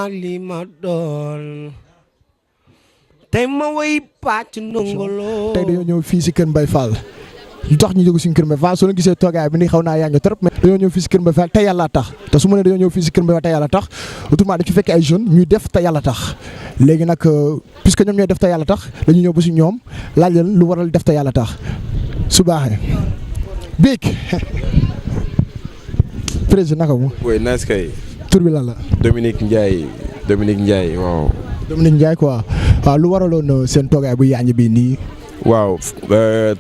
li ma doon tey ma way pàcc ndongolo. tey dañoo ñëw fii si Kër Mbaye Fall lu tax ñu jóg si Kër Mbaye Fall soo leen gisee toogaay bi ni xaw naa yaañu trop mais dañoo ñëw fii si Kër Mbaye Fall te yàlla tax te su ma nee dañoo ñëw fii si Kër Mbaye Fall te yàlla tax autrement dañ fi fekk ay jeunes ñuy def te yàlla tax léegi nag puisque ñoom ñooy def te yàlla tax dañuy ñëw ba si ñoom laaj leen lu waral def te yàlla tax su baaxee Big président naka mu. oui nice kay. tur bi lan la. Dominique Ndiaye waaw. Dominique Ndiaye quoi waaw lu waraloon seen toogaay bu yaañu bi nii. waaw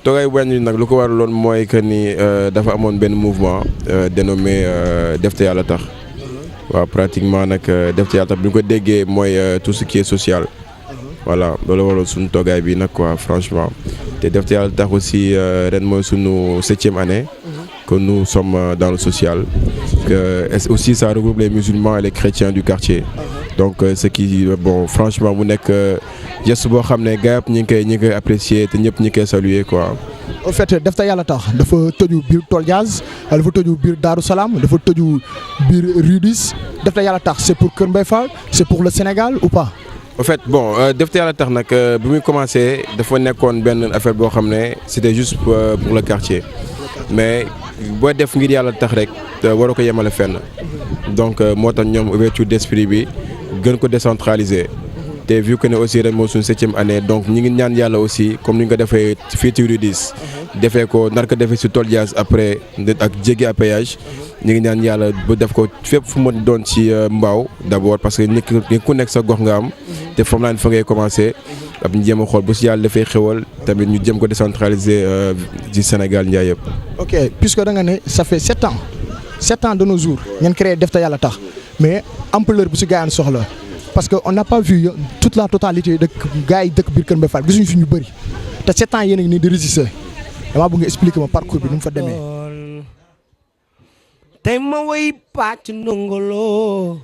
toogaay bu yaañu nag lu ko waraloon mooy que ni dafa amoon benn mouvement dénommé def te yàlla tax. waaw pratiquement nag def te yàlla tax bi ñu ko déggee mooy tout ce qui est social. voilà loolu waraloon suñu toogaay bi nag quoi franchement te def te yàlla tax aussi ren mooy suñu 7e année. que nous sommes dans le social. Et aussi ça regroupe les musulmans et les chrétiens du quartier. Donc ce qui bon franchement mu nekk geste boo xam ne gars ñi ngi koy apprécier te ñëpp ñi koy saluer quoi. en fait def te yàlla tax dafa tëju biir Tol Diaz dafa tëju biir Darou Salam dafa tëju biir Rudis def te yàlla tax c'est pour Kër Mbaye Fall c'est pour le Sénégal ou pas. en fait bon def te yàlla tax nag bi muy commencé dafa nekkoon benn affaire boo xam ne c'était juste pour le quartier mais boo def ngir yàlla tax rek waroo ko yemale fenn donc moo tax ñoom ouverture d'esprit bi gën ko décentraliser te vu que ne aussi ren moo suñu 7e année donc ñi ngi ñaan yàlla aussi comme ni ñu ko defee fii ci Rudis defee ko nar ko defee si Tol Diaz après ak jéggi à péage ñi ngi ñaan yàlla ba def ko fépp fu mu doon ci mbaaw d'abord parce que nit ku nekk sa gox nga am te fam naa ne fa ngay commencer ab ñu jéem a xool bu si yàlla dafay xewal tamit ñu jëm ko décentraliser ci Sénégal njaay yëpp. ok puisque da nga ne ça fait 7 ans de nos jours ngeen créé def te yàlla tax mais ampleur bu si gars yi soxla parce que on n'a pas vu toute la totalité de gars yi dëkk biir Kër Mbaye Fall gisuñu fi ñu bëri te 7 ans yéen a ngi nii di résister damaa bëgg nga expliquer ma parcours bi nu mu fa demee. tey ma way pàcc ndongolo.